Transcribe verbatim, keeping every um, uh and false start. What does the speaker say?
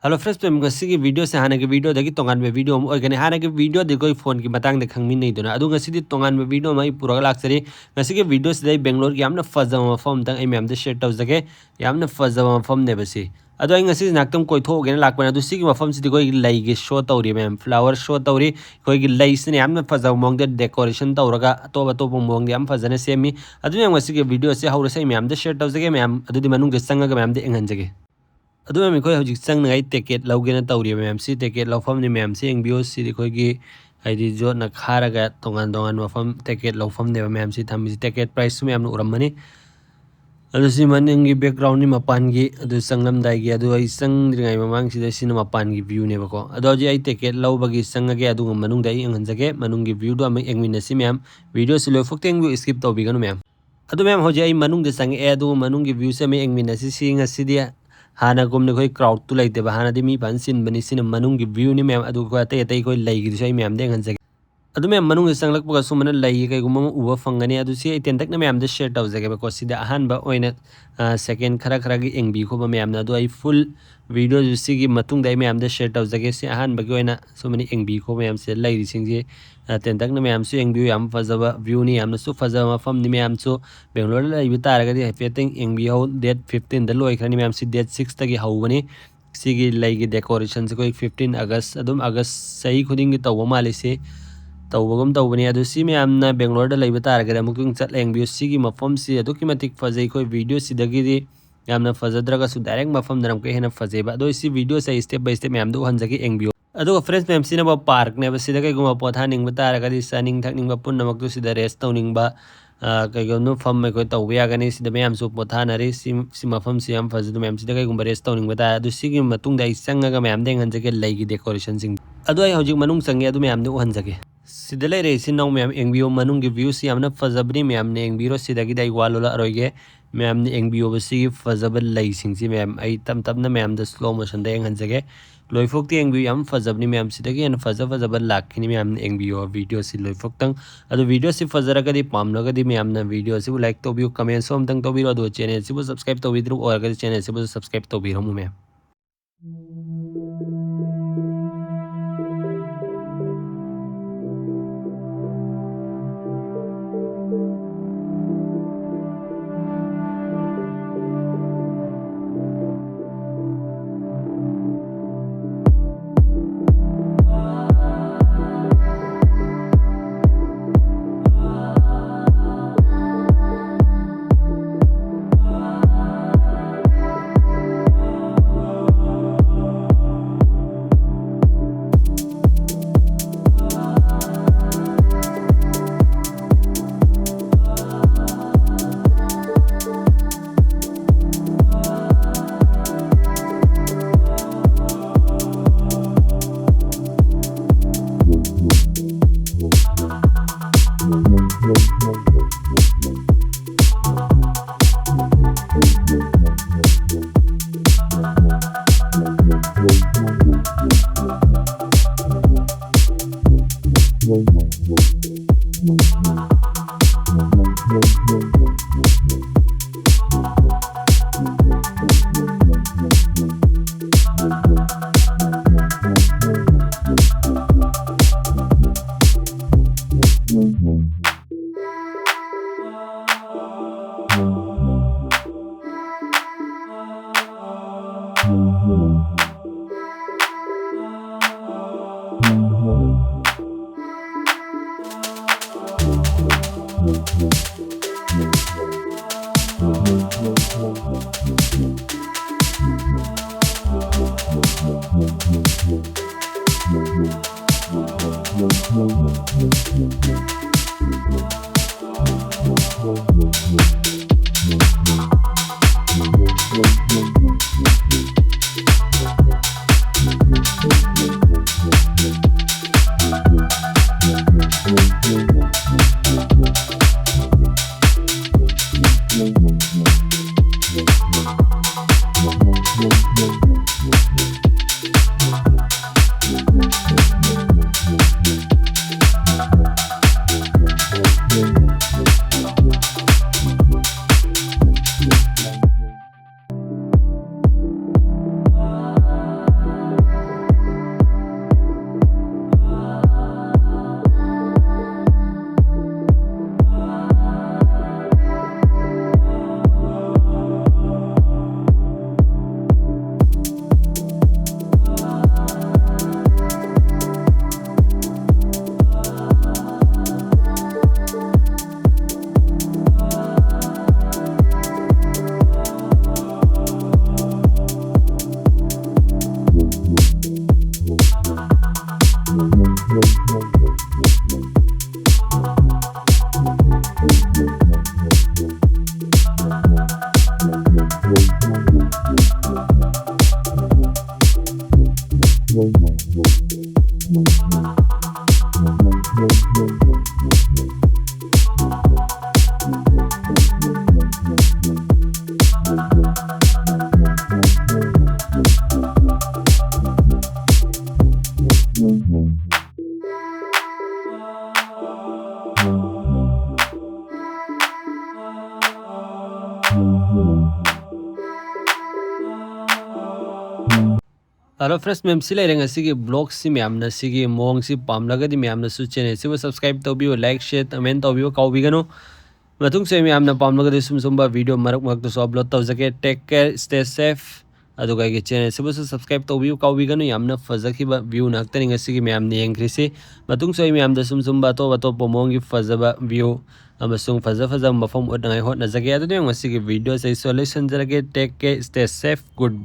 Hello friends, ꯃꯌꯥꯝ, ꯉꯁꯤꯒꯤ ꯚꯤꯗꯤꯑꯣꯁꯦ ꯍꯥꯟꯅꯒꯤ ꯚꯤꯗꯤꯑꯣꯗꯒꯤ ꯇꯣꯉꯥꯟꯕ ꯚꯤꯗꯤꯑꯣ ꯑꯃ ꯑꯣꯏꯒꯅꯤ꯫ ꯍꯥꯟꯅꯒꯤ ꯚꯤꯗꯤꯑꯣꯗꯤ ꯑꯩꯈꯣꯏ ꯐꯣꯟꯒꯤ ꯃꯇꯥꯡꯗ ꯈꯪꯃꯤꯟꯅꯩꯗꯅ, ꯑꯗꯣ ꯉꯁꯤꯗꯤ ꯇꯣꯉꯥꯟꯕ ꯚꯤꯗꯤꯑꯣ ꯑꯃ ꯑꯩ ꯄꯨꯔꯒ ꯂꯥꯛꯆꯔꯤ꯫ ꯉꯁꯤꯒꯤ ꯚꯤꯗꯤꯑꯣꯁꯤꯗ ꯑꯩ ꯕꯦꯡꯒ꯭ꯂꯣꯔꯒꯤ ꯌꯥꯝꯅ ꯐꯖꯕ ꯃꯐꯝ ꯑꯝꯇꯪ ꯑꯩ ꯃꯌꯥꯝꯗ ꯁꯤꯌꯔ ꯇꯧꯖꯒꯦ꯫ ꯌꯥꯝꯅ ꯐꯖꯕ ꯃꯐꯝꯅꯦꯕ ꯁꯤ꯫ ꯑꯗꯣ ꯑꯩ ꯉꯁꯤꯁꯦ ꯉꯥꯛꯇꯪ ꯀꯣꯏꯊꯣꯛꯎꯒꯦꯅ ꯂꯥꯛꯄꯅꯦ꯫ ꯑꯗꯣ ꯁꯤꯒꯤ ꯃꯐꯝꯁꯤꯗꯤ ꯑꯩꯈꯣꯏꯒꯤ ꯂꯩꯒꯤ ꯁꯣ ꯇꯧꯔꯤ ꯃꯌꯥꯝ, ꯐ꯭ꯂꯥꯋꯔ ꯁꯣ ꯇꯧꯔꯤ꯫ ꯑꯩꯈꯣꯏꯒꯤ ꯂꯩꯁꯤꯅ ꯌꯥꯝꯅ ꯐꯖꯕ ꯃꯑꯣꯡꯗ ꯗꯦꯀꯣꯔꯦꯁꯟ ꯇꯧꯔꯒ ꯑꯇꯣꯞ ꯑꯇꯣꯞꯄ ꯃꯑꯣꯡꯗ ꯌꯥꯝ ꯐꯖꯅ ꯁꯦꯝꯃꯤ꯫ ꯑꯗꯨ ꯃꯌꯥꯝ, ꯉꯁꯤꯒꯤ ꯚꯤꯗꯤꯑꯣꯁꯦ ꯍꯧꯔꯁꯦ, ꯑꯩ ꯃꯌꯥꯝꯗ ꯁꯤꯌꯔ ꯇꯧꯖꯒꯦ ꯃꯌꯥꯝ꯫ ꯑꯗꯨꯗꯤ ꯃꯅꯨꯡꯗ ꯆꯪꯉꯒ ꯃꯌꯥꯝꯗ ꯌꯦꯡꯍꯟꯖꯒꯦ꯫ ꯑꯗꯨ ꯃꯌꯥꯝ, ꯑꯩꯈꯣꯏ ꯍꯧꯖꯤꯛ ꯆꯪꯅꯉꯥꯏ ꯇꯤꯀꯦꯠ ꯂꯧꯒꯦꯅ ꯇꯧꯔꯤꯕ ꯃꯌꯥꯝꯁꯤ꯫ ꯇꯤꯀꯦꯠ ꯂꯧꯐꯝꯅꯤ ꯃꯌꯥꯝꯁꯤ, ꯌꯦꯡꯕꯤꯌꯨ꯫ ꯁꯤꯗꯤ ꯑꯩꯈꯣꯏꯒꯤ ꯍꯥꯏꯗꯤ ꯌꯣꯠꯅ ꯈꯥꯔꯒ ꯇꯣꯉꯥꯟ ꯇꯣꯉꯥꯟꯕ ꯃꯐꯝ ꯇꯤꯀꯦꯠ ꯂꯧꯐꯝꯅꯦꯕ ꯃꯌꯥꯝꯁꯤ ꯊꯝꯃꯤꯁꯤ꯫ ꯇꯤꯀꯦꯠ ꯄ꯭ꯔꯥꯏꯁꯁꯨ ꯃꯌꯥꯝꯅ ꯎꯔꯝꯃꯅꯤ꯫ ꯑꯗꯨ ꯁꯤ ꯃꯅꯤꯡꯒꯤ ꯕꯦꯛꯒ꯭ꯔꯥꯎꯟꯅꯤ ꯃꯄꯥꯟꯒꯤ, ꯑꯗꯨ ꯆꯪꯂꯝꯗꯥꯏꯒꯤ꯫ ꯑꯗꯨ ꯑꯩ ꯆꯪꯗ꯭ꯔꯤꯉꯩ ꯃꯃꯥꯡꯁꯤꯗ ꯁꯤꯅ ꯃꯄꯥꯟꯒꯤ ꯚ꯭ꯌꯨꯅꯦꯕꯀꯣ꯫ ꯑꯗꯣ ꯍꯧꯖꯤꯛ ꯑꯩ ꯇꯤꯀꯦꯠ ꯂꯧꯕꯒꯤ ꯆꯪꯉꯒꯦ, ꯑꯗꯨꯒ ꯃꯅꯨꯡꯗ ꯑꯩ ꯌꯦꯡꯍꯟꯖꯒꯦ꯫ ꯃꯅꯨꯡꯒꯤ ꯚ꯭ꯌꯨꯗꯣ ꯑꯃꯨꯛ ꯌꯦꯡꯃꯤꯟꯅꯁꯤ ꯃꯌꯥꯝ꯫ ꯚꯤꯗꯤꯑꯣꯁꯤ ꯂꯣꯏꯐꯥꯎ ꯌꯦꯡꯕꯤꯌꯨ, ꯁ꯭ꯀꯤꯞ ꯇꯧꯕꯤꯒꯅꯨ ꯃꯌꯥꯝ꯫ ꯑꯗꯨ ꯃꯌꯥꯝ, ꯍꯧꯖꯤꯛ ꯑꯩ ꯃꯅꯨꯡꯗ ꯆꯪꯉꯛꯑꯦ, ꯑꯗꯨꯒ ꯃꯅꯨꯡꯒꯤ ꯚ꯭ꯌꯨꯁꯦ ꯑꯃꯨꯛ ꯌꯦꯡꯃꯤꯟꯅꯁꯤ꯫ ꯁꯤ ꯉꯁꯤꯗꯤ ꯍꯥꯟꯅꯒꯨꯝꯅ ꯑꯩꯈꯣꯏ ꯀ꯭ꯔꯥꯎꯗꯇꯨ ꯂꯩꯇꯦꯕ, ꯍꯥꯟꯅꯗꯤ ꯃꯤ ꯐꯖꯅ ꯆꯤꯟꯕꯅꯤ꯫ ꯁꯤꯅ ꯃꯅꯨꯡꯒꯤ ꯚ꯭ꯌꯨꯅꯤ ꯃꯌꯥꯝ꯫ ꯑꯗꯨꯒ ꯑꯇꯩ ꯑꯇꯩ ꯑꯩꯈꯣꯏ ꯂꯩꯒꯤꯗꯨꯁꯨ ꯑꯩ ꯃꯌꯥꯝꯗ ꯌꯦꯡꯍꯟꯖꯒꯦ꯫ ꯑꯗꯨ ꯃꯌꯥꯝ, ꯃꯅꯨꯡꯗ ꯆꯪꯂꯛꯄꯒ ꯁꯨꯝꯕꯅ ꯂꯩ ꯀꯩꯒꯨꯝꯕ ꯑꯃ ꯎꯕ ꯐꯪꯒꯅꯤ꯫ ꯑꯗꯨ ꯁꯤ ꯑꯩ ꯇꯦꯟꯇꯛꯅ ꯃꯌꯥꯝꯗ ꯁꯤꯌꯔ ꯇꯧꯖꯒꯦꯕꯀꯣ꯫ ꯁꯤꯗ ꯑꯍꯥꯟꯕ ꯑꯣꯏꯅ, ꯑ, ꯁꯦꯀꯦꯟ ꯈꯔ ꯈꯔꯒꯤ ꯌꯦꯡꯕꯤꯈꯣꯕ ꯃꯌꯥꯝꯅ꯫ ꯑꯗꯣ ꯑꯩ ꯐꯨꯜ ꯚꯤꯗꯤꯑꯣꯁꯨ ꯁꯤꯒꯤ ꯃꯇꯨꯡꯗ ꯑꯩ ꯃꯌꯥꯝꯗ ꯁꯤꯌꯔ ꯇꯧꯖꯒꯦ꯫ ꯁꯤ ꯑꯍꯥꯟꯕꯒꯤ ꯑꯣꯏꯅ ꯁꯨꯝꯕꯅ ꯌꯦꯡꯕꯤꯈꯣ ꯃꯌꯥꯝꯁꯦ ꯂꯩꯔꯤꯁꯤꯡꯁꯦ꯫ ꯑ, ꯇꯦꯟꯇꯛꯅ ꯃꯌꯥꯝꯁꯨ ꯌꯦꯡꯕꯤꯌꯨ꯫ ꯌꯥꯝ ꯐꯖꯕ ꯚ꯭ꯌꯨꯅꯤ, ꯌꯥꯝꯅꯁꯨ ꯐꯖꯕ ꯃꯐꯝꯅꯤ꯫ ꯃꯌꯥꯝꯁꯨ ꯕꯦꯡꯒ꯭ꯂꯣꯔꯗ ꯂꯩꯕ ꯇꯥꯔꯒꯗꯤ ꯍꯥꯏꯐꯦꯠꯇꯪ ꯌꯦꯡꯕꯤꯍꯧ꯫ ꯗꯦꯠ ꯐꯤꯐꯇꯤꯟꯗ ꯂꯣꯏꯈ꯭ꯔꯅꯤ ꯃꯌꯥꯝꯁꯤ, ꯗꯦꯠ ꯁꯤꯛꯁꯇꯒꯤ ꯍꯧꯕꯅꯤ꯫ ꯁꯤꯒꯤ ꯂꯩꯒꯤ ꯗꯦꯀꯣꯔꯦꯁꯟꯁꯦ ꯑꯩꯈꯣꯏ ꯐꯤꯐꯇꯤꯟ ꯑꯥꯒꯁ, ꯑꯗꯨꯝ ꯑꯥꯒꯁ ꯆꯍꯤ ꯈꯨꯗꯤꯡꯒꯤ ꯇꯧꯕ ꯃꯥꯜꯂꯤ ꯁꯤ꯫ ꯇꯧꯕꯒꯨꯝ ꯇꯧꯕꯅꯤ꯫ ꯑꯗꯨ ꯁꯤ ꯃꯌꯥꯝꯅ ꯕꯦꯡꯒ꯭ꯂꯣꯔꯗ ꯂꯩꯕ ꯇꯥꯔꯒꯗꯤ ꯑꯃꯨꯛꯇꯪ ꯆꯠꯂ ꯌꯦꯡꯕꯤꯌꯨ꯫ ꯁꯤꯒꯤ ꯃꯐꯝꯁꯤ ꯑꯗꯨꯛꯀꯤ ꯃꯇꯤꯛ ꯐꯖꯩ꯫ ꯑꯩꯈꯣꯏ ꯚꯤꯗꯤꯑꯣꯁꯤꯗꯒꯤꯗꯤ ꯌꯥꯝꯅ ꯐꯖꯗ꯭ꯔꯒꯁꯨ ꯗꯥꯏꯔꯦꯛ ꯃꯐꯝꯗꯅ ꯑꯃꯨꯛꯀ ꯍꯦꯟꯅ ꯐꯖꯩꯕ꯫ ꯑꯗꯣ ꯁꯤ ꯚꯤꯗꯤꯑꯣꯁꯦ ꯑꯩ ꯁ꯭ꯇꯦꯞ ꯕꯥꯏ ꯁ꯭ꯇꯦꯞ ꯃꯌꯥꯝꯗ ꯎꯍꯟꯖꯒꯦ, ꯌꯦꯡꯕꯤꯌꯨ꯫ ꯑꯗꯨꯒ ꯐ꯭ꯔꯦꯟꯁ ꯃꯌꯥꯝ, ꯁꯤꯅꯕꯨ ꯄꯥꯔꯛꯅꯦꯕ꯫ ꯁꯤꯗ ꯀꯩꯒꯨꯝꯕ ꯄꯣꯊꯥꯅꯤꯡꯕ ꯇꯥꯔꯒꯗꯤ, ꯆꯥꯅꯤꯡ ꯊꯛꯅꯤꯡꯕ ꯄꯨꯝꯅꯃꯛꯇꯨ ꯁꯤꯗ ꯔꯦꯁ ꯇꯧꯅꯤꯡꯕ, ꯑ, ꯀꯩꯒꯨꯝꯕ ꯐꯝ ꯑꯩꯈꯣꯏ ꯇꯧꯕ ꯌꯥꯒꯅꯤ꯫ ꯁꯤꯗ ꯃꯌꯥꯝꯁꯨ ꯄꯣꯊꯥꯅꯔꯤ꯫ ꯁꯤ, ꯁꯤ ꯃꯐꯝꯁꯤ ꯌꯥꯝ ꯐꯖꯗꯣ ꯃꯌꯥꯝ꯫ ꯁꯤꯗ ꯀꯩꯒꯨꯝꯕ ꯔꯦꯁ ꯇꯧꯅꯤꯡꯕ ꯇꯥꯔꯦ, ꯑꯗꯨ ꯁꯤꯒꯤ ꯃꯇꯨꯡꯗ ꯑꯩ ꯆꯪꯉꯒ ꯃꯌꯥꯝꯗ ꯌꯦꯡꯍꯟꯖꯒꯦ ꯂꯩꯒꯤ ꯗꯦꯀꯣꯔꯦꯁꯟꯁꯤꯡ꯫ ꯑꯗꯣ ꯑꯩ ꯍꯧꯖꯤꯛ ꯃꯅꯨꯡ ꯆꯪꯉꯦ, ꯑꯗꯨ ꯃꯌꯥꯝꯗ ꯎꯍꯟꯖꯒꯦ꯫ ꯁꯤꯗ ꯂꯩꯔꯦ ꯏꯆꯤꯟ ꯏꯅꯥꯎ ꯃꯌꯥꯝ, ꯌꯦꯡꯕꯤꯌꯨ꯫ ꯃꯅꯨꯡꯒꯤ ꯚ꯭ꯌꯨꯁꯤ ꯌꯥꯝꯅ ꯐꯖꯕꯅꯤ, ꯃꯌꯥꯝꯅ ꯌꯦꯡꯕꯤꯔꯣ꯫ ꯁꯤꯗꯒꯤꯗꯤ ꯑꯩ ꯋꯥ ꯂꯣꯜꯂꯛꯑꯔꯣꯏꯒꯦ꯫ ꯃꯌꯥꯝꯅ ꯌꯦꯡꯕꯤꯌꯣꯕ ꯁꯤꯒꯤ ꯐꯖꯕ ꯂꯩꯁꯤꯡꯁꯤ ꯃꯌꯥꯝ꯫ ꯑꯩ ꯇꯞ ꯇꯞꯅ ꯃꯌꯥꯝꯗ ꯁ꯭ꯂꯣ ꯃꯣꯁꯟꯗ ꯌꯦꯡꯍꯟꯖꯒꯦ꯫ ꯂꯣꯏꯐꯥꯎꯇ ꯌꯦꯡꯕꯤꯌꯨ, ꯌꯥꯝ ꯐꯖꯕꯅꯤ ꯃꯌꯥꯝ꯫ ꯁꯤꯗꯒꯤ ꯍꯦꯟꯅ ꯐꯖ ꯐꯖꯕ ꯂꯥꯛꯈꯤꯅꯤ ꯃꯌꯥꯝꯅ ꯌꯦꯡꯕꯤꯌꯣ꯫ ꯚꯤꯗꯤꯑꯣꯁꯤ ꯂꯣꯏꯐꯥꯎꯇꯪ꯫ ꯑꯗꯨ ꯚꯤꯗꯤꯑꯣꯁꯤ ꯐꯖꯔꯒꯗꯤ, ꯄꯥꯝꯂꯒꯗꯤ ꯃꯌꯥꯝꯅ ꯚꯤꯗꯤꯑꯣꯁꯤꯕꯨ ꯂꯥꯏꯛ ꯇꯧꯕꯤꯌꯨ, ꯀꯃꯦꯟꯁꯨ ꯑꯝꯇꯪ ꯇꯧꯕꯤꯔꯣ꯫ ꯑꯗꯨꯒ ꯆꯦꯅꯦꯜꯁꯤꯕꯨ ꯁꯕꯁꯀ꯭ꯔꯥꯏꯕ ꯇꯧꯕꯤꯗ꯭ꯔꯤꯕ ꯑꯣꯏꯔꯒꯗꯤ ꯆꯦꯅꯦꯜꯁꯤꯕꯨ ꯁꯕꯁꯀ꯭ꯔꯥꯏꯕ ꯇꯧꯕꯤꯔꯝꯃꯨ ꯃꯌꯥꯝ꯫ Hello friends, ꯃꯌꯥꯝ, ꯁꯤ ꯂꯩꯔꯦ ꯉꯁꯤꯒꯤ vlog ꯁꯤ꯫ ꯃꯌꯥꯝꯅ ꯁꯤꯒꯤ ꯃꯑꯣꯡꯁꯤ ꯄꯥꯝꯂꯒꯗꯤ ꯃꯌꯥꯝꯅꯁꯨ channel ꯁꯤꯕꯨ subscribe ꯇꯧꯕꯤꯌꯨ, like, share, comment ꯇꯧꯕꯤꯌꯨ, ꯀꯥꯎꯕꯤꯒꯅꯨ꯫ ꯃꯇꯨꯡꯁꯨ ꯑꯩ ꯃꯌꯥꯝꯅ ꯄꯥꯝꯂꯒꯗꯤ ꯁꯨꯝ ꯁꯨꯝꯕ video ꯃꯔꯛ ꯃꯔꯛꯇꯁꯨ upload ꯇꯧꯖꯒꯦ꯫ Take care, stay safe꯫ ꯑꯗꯨꯒ ꯑꯩꯒꯤ channel ꯁꯤꯕꯨꯁꯨ subscribe ꯇꯧꯕꯤꯌꯨ, ꯀꯥꯎꯕꯤꯒꯅꯨ꯫ ꯌꯥꯝꯅ ꯐꯖꯈꯤꯕ view ꯉꯥꯛꯇꯅꯤ ꯉꯁꯤꯒꯤ ꯃꯌꯥꯝꯅ ꯌꯦꯡꯈ꯭ꯔꯤꯁꯤ꯫ ꯃꯇꯨꯡꯁꯨ ꯑꯩ ꯃꯌꯥꯝꯗ ꯁꯨꯝ ꯁꯨꯝꯕ ꯑꯇꯣꯞ ꯑꯇꯣꯞꯄ ꯃꯑꯣꯡꯒꯤ ꯐꯖꯕ view ꯑꯃꯁꯨꯡ ꯐꯖ ꯐꯖꯕ ꯃꯐꯝ ꯎꯠꯅꯉꯥꯏ ꯍꯣꯠꯅꯖꯒꯦ꯫ ꯑꯗꯨꯗꯤ ꯉꯁꯤꯒꯤ video ꯁꯦ ꯑꯩ ꯁꯤꯗ ꯂꯣꯏꯁꯤꯟꯖꯔꯒꯦ꯫ Take care, stay safe, good bye꯫